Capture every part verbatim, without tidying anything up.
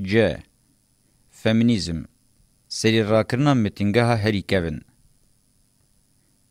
C. Feminîzm. Serîrakirina mitingeha herî kevin.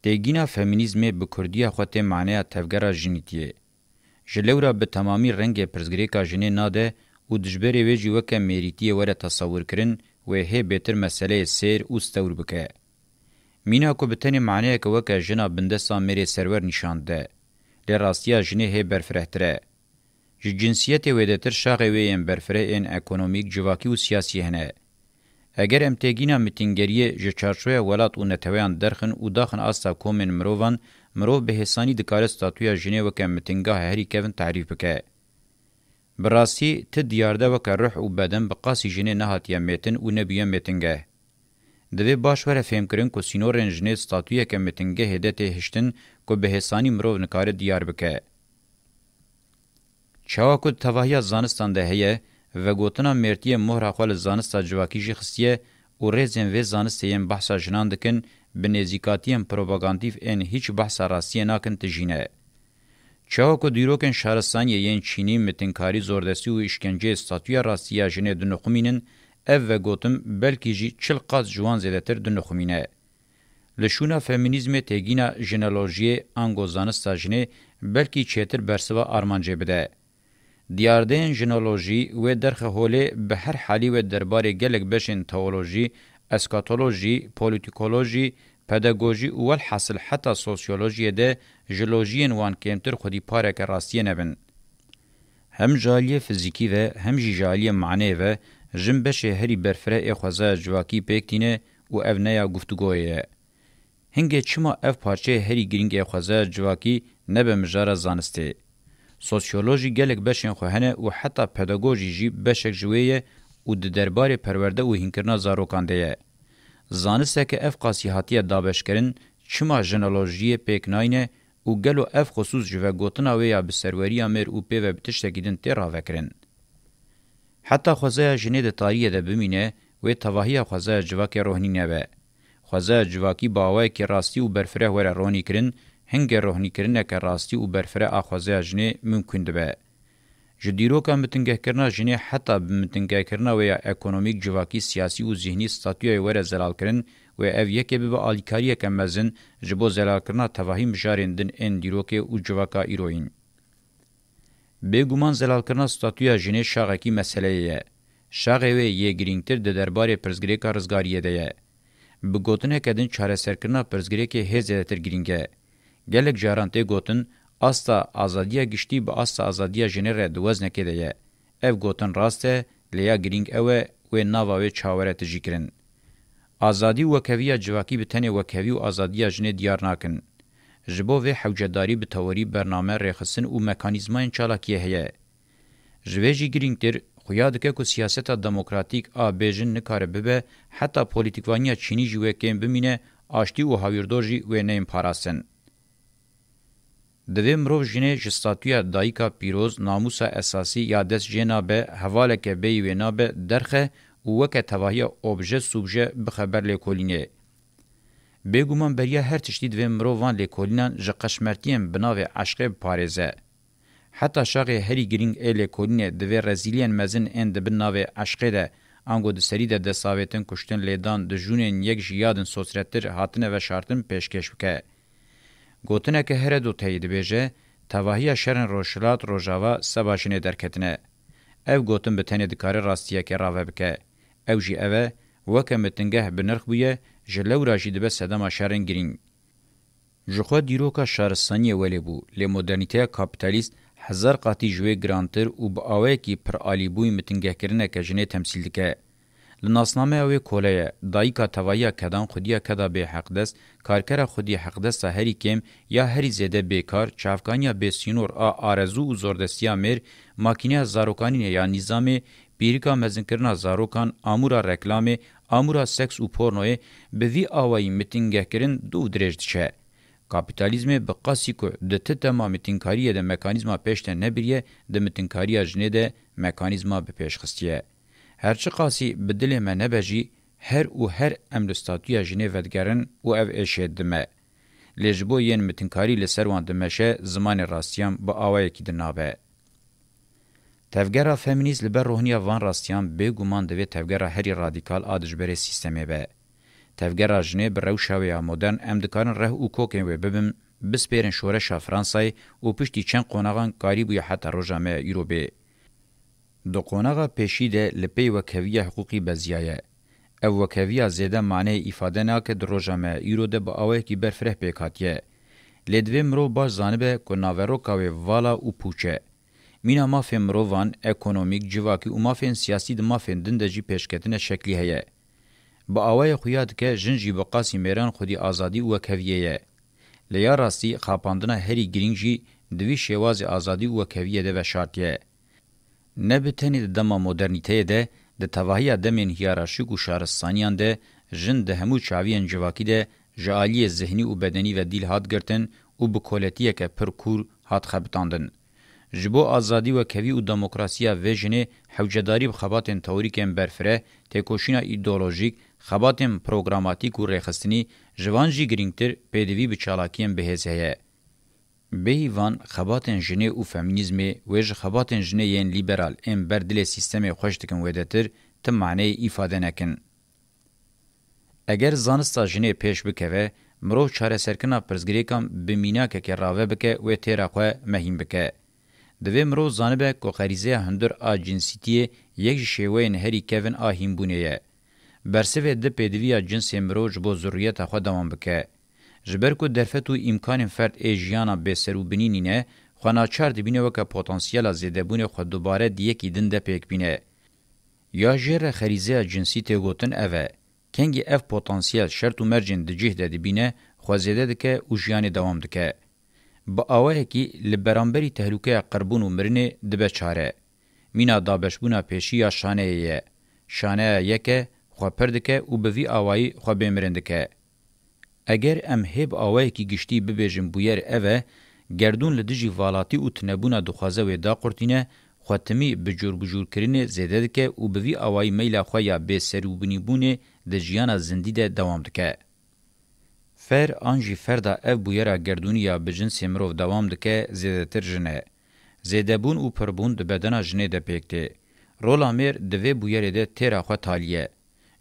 Têgîna feminîzmê bi kurdiya xwe tê maneya tevgera jinîtiyê. Ji lewra bi temamî rengê pirsgirêka jinê nade û dijberê wê jî weke mêrîtiyê were tesewirkirin, wê hê bêtir meseleyê sêr û stewr bike. Mîna ku bi tenê maneyeke weke jina bindesta mêrê serwer nîşan dide. Lê rastiya jinê hê berfirehtir e. Ji cinsiyetê wêdetir şaxê wê yên berfireh ên ekonomîk, civakî û siyasî hene. Eger em têgîna mitîngeriyê ji çarçoya welat û neteweyan derxin û daxin asta komên mirovan, mirov bi hêsanî dikare statûya jinê weke mitingeha herî kevin tarîf bike. Bi rastî, ti diyarde weke ruh û beden bi qasî jinê nehatiye mêtin û nebûye mêtingeh. Divê baş were fêmkirin ku sînorên jinê statûyeke mêtingehê de tê hiştin ku bi hêsanî mirov nikare diyar bike. Çawa ku di tevahiya zanistan de heye, vegotina mêrtiyê mohra xwe li zanista civakî jî xistiye û rêzên vê zanistê yên behsa jinan dikin, bi nêzîkatiyên propagandîf ên hîç behsa rastiyê nakin tijî ne. Çawa ku dîrokên şaristaniyê yên çînî, mitinkarî, zordestî û îşkenceyê statûya rastî ya jinê dinixumînin, ev vegotin belkî jî çil qat ji wan zêdetir dinixumîne. Li şûna feminîzmê têgîna jinolojiyê ango zanista jinê belkî çêtir bersiva armancê bide. Diyardeyên jinolojî wê derxe holê bi her halî wê derbarê gelek beşên teolojî, eskatolojî, polîtîkolojî, pedagojî û welhasil heta sosyolojiyê de ji lojiyên wan kêmtir xwedî pareke rastiyê nebin. Hem ji aliyê fizîkî ve hem jî ji aliyê maneyê ve jin beşê herî berfireh ê xwezaya civakî pêk tîne û ev neya guftûgoyê ye. Hingê çima ev parçeyê herî girîng ê xwezaya civakî nebe mijara zanistê? Sosyolojî gelek beşên xwe hene û heta pedagojî jî beşek ji wê ye û di derbarê perwerde û hînkirina zarokan de ye. Zanisteke ev qasî hatiye dabeşkirin, çima jinolojiyê pêk nayne û gelo ev xisûs ji vegotina wê ya bi serweriya mêr û pê ve bi tiştekî din tê ravekirin? Heta xwezaya jinê di tariyê de bimîne, wê tevahiya xwezaya civakê rohnî nebe. Xwezaya civakî bi awayekî rastî û berfireh were rohnîkirin, hingê rohnîkirineke rastî û berfireh a xwezaya jinê mimkûn dibe. Ji dîroka mitingehkirina jinê heta bi mitingehkirina wê ya ekonomîk, civakî, siyasî û zîhnî statûyayê were zelalkirin, wê ev yekê bibe alîkariyeke mezin ji bo zelalkirina tevahî mijarên din ên dîrokê û civaka îroyîn. Bêguman zelalkirina statûya jinê şaxekî meseleyê ye. Şaxê wê yê girîngtir di derbarê pirsgirêka rizgariyê de ye. Bi gotineke din çareserkirina pirsgirêkê hê zêdetir girîng e. Gelek caran tê gotin, asta azadiya giştî bi asta azadiya jinê re di weznekê de ye. Ev gotin rast e, lê ya girîng ew e, wê nava wê çawere tijî kirin. Azadî û wekheviya civakî bi tenê wekhevî û azadiya jinê diyar nakin. Ji bo vê hewcedarî bi teorî, bername, rêxistin û mekanîzmayên çalakiyê heye. Ji vê jî girîngtir, xuya dike ku siyaseta demokratîk a bê jin nikare bibe, heta polîtîkvaniya çînî jî wê kêm bimîne, aştî û hawîrdor jî wê neyên parastin. Divê mirov jinê ji statûya dayika pîroz, namûsa esasî ya dest jê nabe, hevaleke bêyî wê nabe, derxe û weke tevahiya obje sûbje bixe ber lêkolînê. Bêguman beriya her tiştî divê mirov van lêkolînan ji qeşmertiyên bi navê eşqê biparêze. Heta şaxê herî girîng ê lêkolînê divê rezîliyên mezin ên di bin navê eşqê de, ango di serî de destavêtin, kuştin, lêdan, dijûnên yek ji ya din sosrettir hatine veşartin, pêşkêş bike. Gotineke Heredoteyê dibêje, tevahiya şerên Rojhilat Rojava seba jinê derketine. Ev gotin bi tenê dikare rastiyeke rave bike. Ew jî ev e, weke mitingeh bi nirx bûye, ji lewra jî dibe sedema şerên girîng. Ji xwe dîroka şaristaniyê welê bû, lê modernîteya kapîtalîst hezar qatî ji wê girantir û bi awayekî piralîbûyî mitingehkirineke jinê temsîl dike. Li nasnameya wê kole ye, dayika tevahiya kedan xwediya keda bêheqdest, karkera xwedî heqdesta herî kêm ya herî zêde bêkar, çavkaniya bêsînor a arezû û zordestiya mêr, makîneya zarokanînê ya nîzamê, pîrika mezinkirina zarokan, amûra reklamê, amûra seks û pornoyê, bi vî awayî mitingehkirin dû û dirêj diçe. Kapîtalîzmê bi qasî ku di ti tema mitingkariyê de mekanîzma pêş de nebiriye, di mitingkariya jinê de mekanîzma bi pêş xistiye. Her çiqasî bi dilê me nebe jî, her û her em li statûya jinê vedigerin û ev êşê dime. Lê ji bo yên mitingkarî li ser wan dimeşe, zimanê rastiyan bi awayekî din nabe. Tevgera femînîst li ber rohiniya van rastiyan bêguman divê tevgera herî radîkal a dijberê sîstemê be. Tevgera jinê bi rewşa wê ya modern em dikarin reh û kokên wê bibin, bispêrin şoreşa Fransayê û piştî çend qonaxan karîbûye heta roja me ya îro bê. Di qonaxa pêşî de li pey wekheviya hiqûqî beziyaye. Ev wekheviya zêde maneyê îfade nake di roja me ya îro de bi awayekî berfireh pêk hatiye. Lê divê mirov baş zanibe ku naveroka wê vala û pûç e. Mîna mafên mirovan, ekonomîk, civakî û mafên siyasî di mafên din de jî pêşketine şeklî heye. Bi awayê xuya dike jin jî bi qasî mêran xwedî azadî û wekheviyê ye. Lê ya rastî xapandina herî girîng jî di vî şêwazê azadî û wekheviyê de veşartiye. Ne bi tenê di dema modernîteyê de, di tevahiya demên hiyerarşîk û şaristaniyan de jin di hemû çaviyên civakî de ji aliyê zihnî û bedenî ve dîl hat girtin û bi koletiyeke pir kûr hat xebitandin. Ji bo azadî, wekhevî û demokrasiya vê jinê hewcedarî bi xebatên teorîk ên berfireh, têkoşîna îdeolojîk, xebatên programatîk û rêxistinî, ji van jî girîngtir pêdivî bi çalakiyên bihêz heye. Bêyî van xebatên jinê û femînîzmê wê ji xebatên jinê yên lîberal ên ber dilê sîstemê xweş dikin wêdetir ti maneyê îfade nekin. Eger zanista jinê pêş bikeve, mirov çareserkirina pirsgirêkan bi mînakekê rave bike wê têra xwe mehîn bike. Divê mirov zanibe ku xerîzeya hundir a cinsîtiyê yek ji şêweyên herî kevin a hînbûnê ye. Bersivê di pêdiviya cinsê mirov ji bo zurriyeta xwe dewam bike. Ji ber ku derfet û îmkanên ferd ê jiyana bêser û binî nîne, xwe naçar dibîne weke potansiyela zêdebûnê xwe dubare di yekî din de pêk bîne. Ya jê re xerîzeya cinsî tê gotin ev e. Kengî ev potansiyel şert û mercên di cih de dibîne, xwe zêde dike û jiyanê dewam dike. Bi awayekî li beramberî tehlûkeya qirbûn û mirinê dibe çare. Mîna dabeşbûna pêşî ya şaneyê ye. Şaneya yek e, xwe pir dike û bi vî awayî xwe bêmirin dike. Eger em hê bi awayekî giştî bibêjin bûyer ev e, gerdûn li dijî valatî û tinebûna dixwaze wê daqurtîne, xwe timî bi cûrbicûrkirinê zêde dike û bi vî awayî meyla xwe ya bêserûbûnîbûnê di jiyana zindî de dewam dike. Fer an jî ferda ev bûyera gerdûnî ya bi cinsê mirov dewam dike, zêdetir jin e. Zêdebûn û pirbûn di bedena jinê de pêk tê. Rola mêr di vê bûyerê de têra xwe talî ye.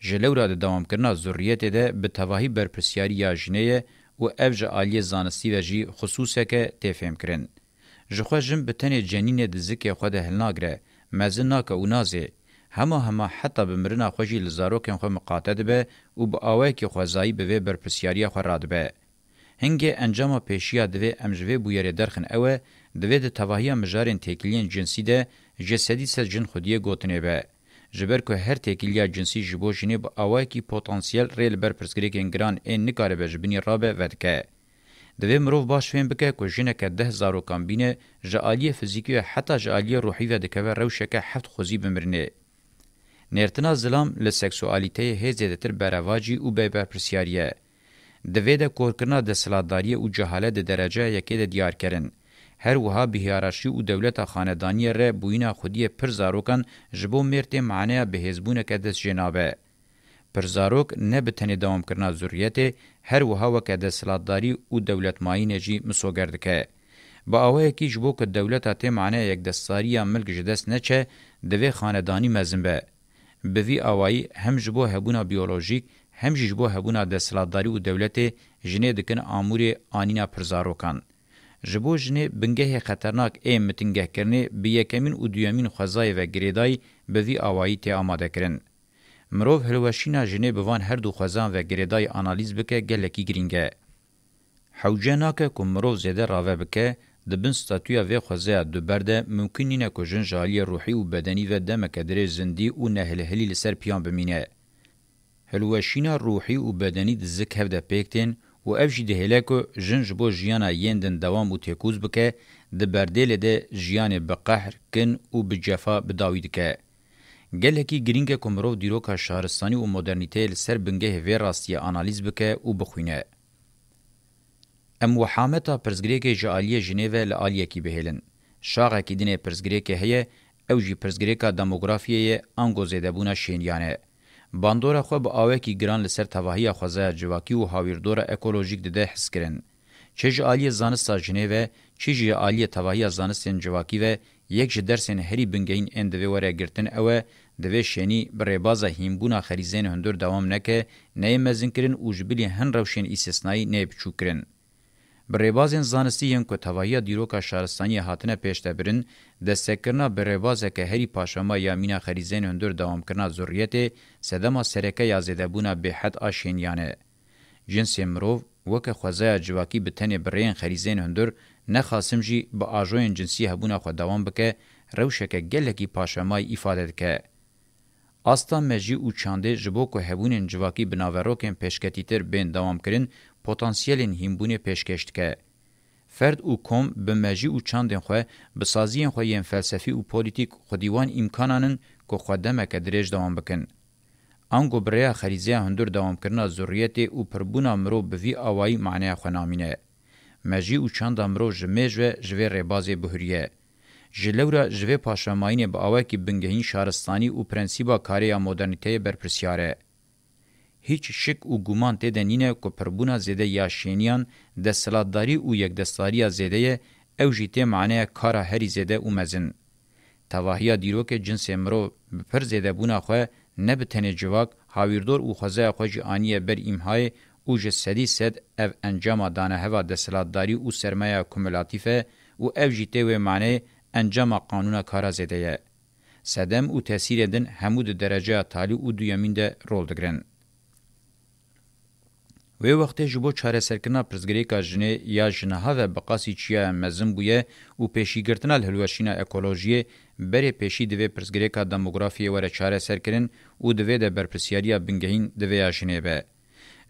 Ji lewra di dewamkirina zurriyetê de bi tevahî berpirsyarî ya jinê ye û ev ji aliyê zanistî ve jî xisûseke tê fêmkirin. Ji xwe jin bi tenê cenînê di zikê xwe de hilnagire, mezin nake û nazê. Hema hema heta bi mirina xwe jî li zarokên xwe miqate dibe û bi awayekî xwezayî bi vê berpirsyariya xwe radibe. Hingê encama pêşiya divê em ji vê bûyerê derxin ew e, divê di tevahiya mijarên têkiliyên cinsî de ji sedî sed jin xwediyê gotinê be. Ji ber ku her têkiliya cinsî ji bo jinê bi awayekî potansiyel rê li ber pirsgirêkên giran ên nikaribe ji binî rabe vedike. Divê mirov baş fêm bike ku jineke deh zarokan bîne, ji aliyê fizîkî ve heta ji aliyê ruhî ve dikeve rewşeke heft xwezî bi mirinê. Nêrtina zilam li seksualîteyê hê zêdetir berevacî û bêberpirsyarî ye. Di vê de korkirina desthilatdariyê û cehalet di dereceya yekê de diyar kerin. Her wiha bi hiyerarşî û dewleta xanedaniyê re bûyîna xwediyê pir zarokan ji bo mêr tê maneya bihêzbûneke dest jê nabe. Pir zarok ne bi tenê dewamkirina zurriyetê, her wiha weke desthilatdarî û dewletmayînê jî misoger dike. Bi awayekî ji bo ku dewleta tê maneya yekdestdariya milk ji dest neçe, divê xanedanî mezin be. Bi vî awayî hem ji bo hebûna biyolojîk, hem jî ji bo hebûna desthilatdarî û dewletê jinê dikin amûrê anîna pirzarokan. Ji bo jinê bingehê xeternak ê mitingehkirinê bi yekemîn û duyemîn xwezayê ve girêdayî bi vî awayî tê amadekirin. Mirov hilweşîna jinê bi van her du xwezan ve girêdayî analîz bike gelekî girîng e. Hewce nake ku mirov zêde rave bike, di bin statûya vê xwezaya duber de mimkun nîne ku jin ji aliyê ruhî û bedenî ve demeke dirêj zindî û nehilhilî li ser piyan bimîne. Hilweşîna ruhî û bedenî di zik hev de pêk tên û ev jî dihêle ku jin ji bo jiyana yên din dewam û têkûz bike, di berdêlê de jiyanê bi qehr, kin û bi cefa bi dawî dike. Gelekî girîng e ku mirov dîroka şaristanî û modernîteyê li ser bingehê vê rastiyê analîz bike û bixwîne. Em wehameta pirsgirêkê ji aliyê jinê ve li aliyekî bihêlin. Şaxekî din ê pirsgirêkê heye, ew jî pirsgirêka demografiyê ye, ango zêdebûna şêniyan e. Bandora xwe bi awekî giran li ser tevahiya xwezaya civakî û hawîrdora ekolojîk dide hizkirin. Çi ji aliyê zanista jinê ve, çi jî ji aliyê tevahiya zanistên civakî ve, Yek ji dersên herî bingehîn ên divê were girtin ew e, divê şênî bi rêbaza hînbûna xerîzên hundir dewam neke, neyê mezinkirin û ji bilî hin rewşên îstisnayî neyê biçûkkirin. Bi rêbazên zanistî yên ku tevahiya dîroka şaristaniyê hatine pêşdebirin, destekirina bi rêbazeke herî paşema ya mîna xerîzên hundir dewamkirina zurriyetê sedema sereke ya zêdebûna bêhed a şêniyan e. Cinsê mirov weke xwezaya civakî bi tenê bi rêyên xerîzên hundir, nexasim jî bi ajoyên cinsî hebûna xwe dewam bike, rewşeke gelekî paşemayî îfade dike. Asta mejî û çandê ji bo ku hebûnên civakî bi naverokên pêşketîtir bên dewamkirin, potansiyelên hînbûnê pêşkêş dike. Ferd û kom bi mejî û çandên xwe, bi saziyên xwe yên felsefî û polîtîk xwedî wan îmkanan in ku xwe demeke dirêj dewam bikin. Ango bi rêya xerîzeya hundir dewamkirina zurriyetê û pirbûna mirov bi vî awayî maneya xwe namîne. Mejî û çanda mirov ji mêj ve ji vê rêbazê bihuriye. Ji lewra ji vê paşvemayînê bi awayekî bingehîn şaristanî û prensîba karê ya modernîteyê berpirsyar e. Hîç şik û guman tê de nîne ku pirbûna zêde ya şêniyan, desthilatdarî û yekdestdariya zêde ye, ew jî tê maneya kara herî zêde û mezin. Tevahiya dîrokê cinsê mirov bi pir zêdebûna xwe ne bi tenê civak, hawîrdor û xwezaya xwe jî aniye ber îmhayê û ji sedî sed ev encama daneheva desthilatdarî û sermayeya kumulatîf e û ev jî tê wê maneyê encama qanûna kara zêde ye. Sedem û tesîrê din hemû di dereceya talî û duyemîn de rol digirin. Wê wextê ji bo çareserkirina pirsgirêka jinê ya ji niha ve bi qasî çiyaya mezin bûye û pêşîgirtina li hilweşîna ekolojiyê, berê pêşî divê pirsgirêka demografiyê were çareserkirin û divê de berpirsyariya bingehîn divê ya jinê be.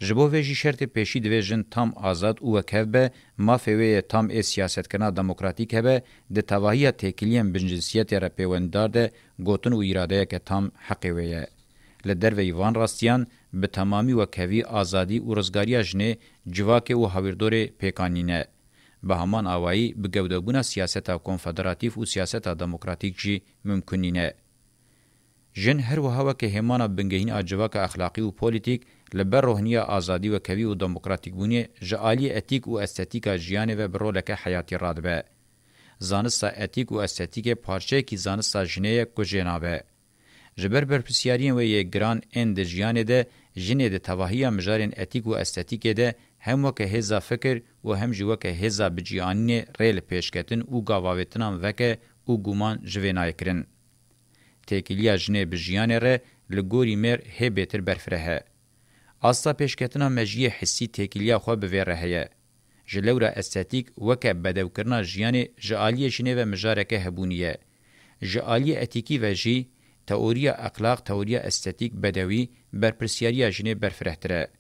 Ji bo vê jî şertê pêşî divê jin tam azad û wekhev be, mafê wê yê tam ê siyasetkirina demokratîk hebe, di tevahiya têkiliyên bincinsiyetê re pêwendîdar de gotin û îradeyeke tam heqê wê ye. Li derveyî van rastiyan, bi temamî wekhevî, azadî û rizgariya jinê, civakê û hawîrdorê pêkan nîne. Bi heman awayî, bi gewdebûna siyaseta konfederatîf û siyaseta demokratîk jî mimkun nîne. Jin her wiha weke hêmana bingehîn a civaka exlaqî û polîtîk, li ber rohiniya azadî, wekhevî û demokratîkbûnê ji aliyê etîk û estetîka jiyanê ve bi roleke heyatî radibe. Zanista etîk û estetîkê parçeyekî zanista jinê ye ku jê nabe. Ji ber berpirsyariyên wê yê giran ên di jiyanê de, jinê di tevahiya mijarên etîk û estetîkê de hem weke hêza fikir û hem jî weke hêza bicîanînê rê li pêşketin û gavavêtinan veke û guman ji vê nayê kirin. Têkiliya jinê bi jiyanê re li gorî mêr hê bêtir berfireh e. Asta pêşketina mejiyê hissî têkiliya xwe bi vê re heye. Ji lewra estetîk weke bedewkirina jiyanê ji aliyê jinê ve mijareke hebûnî ye. Ji aliyê etîkî ve jî teoriya exlaq, teoriya estetîk, bedewî, berpirsyariya jinê berfirehtir e.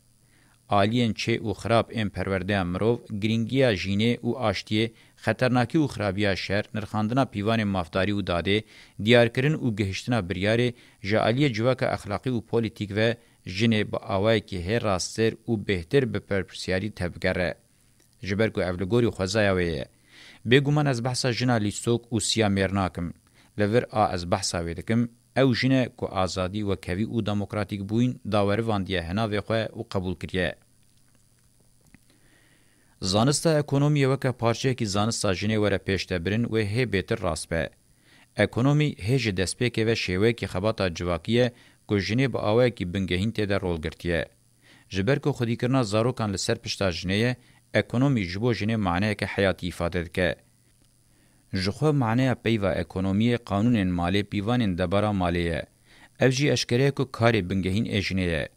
Aliyên çê û xirab ên perwerdeya mirov, girîngiya jînê û aştiyê, xeternakî û xirabiya şer, nirxandina pîvanên mafdarî û dadê, diyarkirin û gihiştina biryarê ji aliyê civaka exlaqî û polîtîk ve jinê bi awayekî hê rasttir û bêhtir bi berpirsyarî tevbigere. Ji ber ku ev li gorî xwezaya wê ye. Bêguman ez behsa jina lîstok û siya mêr nakim. Li vir a ez behsa wê dikim, ew jin e ku azadî, wekhevî û demokratîkbûyîn dawerivandiye hinavê xwe û qebûl kiriye. Zanista ekonomiyê weke parçeyekî zanista jinê were pêşdebirin wê hê bêtir rast be. Ekonomî hê ji destpêkê ve şêweyekî xebata civakî ye ku jinê bi awayekî bingehîn tê de rol girtiye. Ji ber ku xwedîkirina zarokan li ser pişta jinê ye, ekonomî ji bo jinê maneyeke heyatî îfade dike. Ji xwe maneya peyva ekonomiyê qanûnên malê, pîvanên debara malê ye. Ev jî eşkere ye ku karê bingehîn ê jinê ye.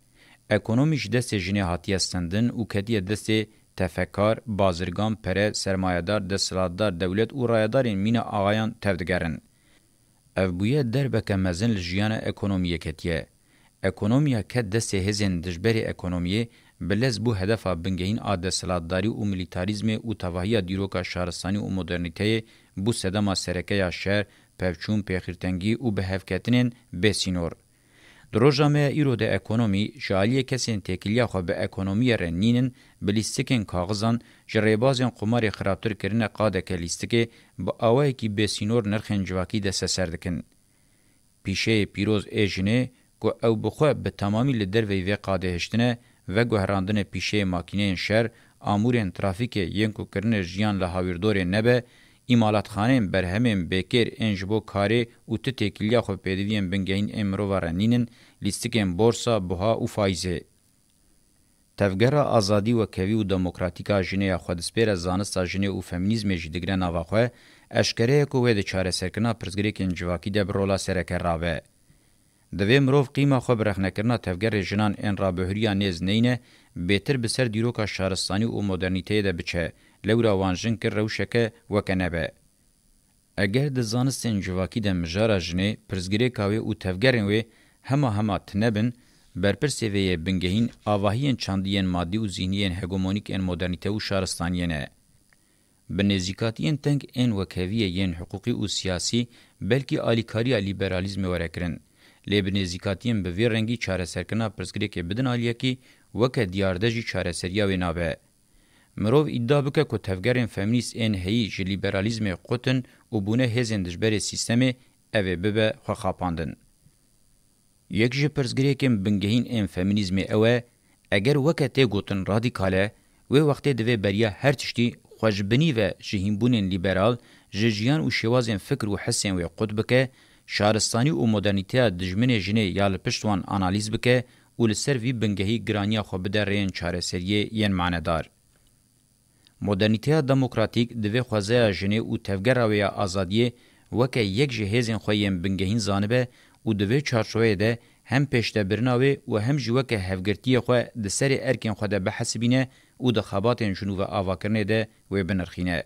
Ekonomî ji destê jinê hatiye stendin û ketiye destê tefekar, bazirgan, pere, sermayedar, desthilatdar, dewlet û rayedarên mîna axayan tevdigerin. Ev bûye derbeke mezin li jiyana ekonomiyê ketiye. Ekonomiya ket destê hêzên dijberê ekonomiyê, bi lez bû hedefa bingehîn a desthilatdarî û milîtarîzmê û tevahiya dîroka şaristanî û modernîteyê, bû sedema sereke ya şer, pevçûn, pêxîrtengî û bihevketinên bêsînor. Di roja me ya îro de ekonomî, ji aliyê kesên têkiliya xwe bi ekonomiyê re nînin, bi lîstikên kaxizan, ji rêbazên qumarê xirabtir kirine qadeke lîstikê, bi awayekî bêsînor nirxên civakî desteser dikin. Pîşeyê pîroz ê jinê ku ew bi xwe bi temamî li derveyî vê qadê hiştine, veguherandine pîşeyê makîneyên şer, amûrên trafîkê yên ku kirine jiyan li hawîrdorê nebe, Îmalatxaneyên berhemên bêkêr ên ji bo karê û ti têkiliya xwe pêdiviyên bingehîn ên mirova re nînin, lîstikên borsa, buha û faîzê. Tevgera azadî, wekhevî û demokratîk a jinê ya xwedispêre zanista jinê û femînîzmê jî digre nava xwe, eşkere ye ku wê di çareserkirina pirsgirêkên civakî de bi rola sereke rabe. Divê mirov qîma xwe bi rexnekirina tevgerê jinan ên rabihuriya nêz neyne, bêtir bi ser dîroka şaristanî û modernîteyê de biçe, lewra wan jin kir rewşeke weke nebe. Eger di zanistên civakî de mijara jinê, pirsgirêka wê û tevgerên wê hema hema tune bin, berpirsê vê yê bingehîn avahiyên çandî yên madî û zîhnî yên hegemonîk ên modernîte û şaristaniyê ne. Bi nêzîkatiyên teng ên wekheviyê yên hiqûqî û siyasî belkî alîkariya lîberalîzmê were kirin. Lê bi nêzîkatiyên bi vî rengî çareserkirina pirsgirêkê bidin aliyekî, weke diyarde jî çareseriya wê nabe. Mirov îdia bike ku tevgerên femînîst ên heyî ji lîberalîzmê qut in û bûne hêzên dijberê sîstemê, ev ê bibe xwe xapandin. Yek ji pirsgirêkên bingehîn ên femînîzmê ew e, eger weke tê gotin radîkal e, wê wextê divê beriya her tiştî xwe ji binî ve ji hînbûnên lîberal, ji jiyan û şêwazên fikr û hisên wê qut bike, şaristanî û modernîteya dijminê jinê ya li pişt wan analîz bike û li ser vî bingehî giraniya xwe bide rêyên çareseriyê yên manedar. Modernîteya demokratîk divê xwezaya jinê û tevgera wê ya azadiyê weke yek ji hêzên xwe yên bingehîn zanibe û di vê çarçoveyê de hem pêşdebirina wê û hem jî weke hevgirtiyê xwe di serê erkên xwe de bihesibîne û di xebatên ji nû ve avakirinê de wê binirxîne.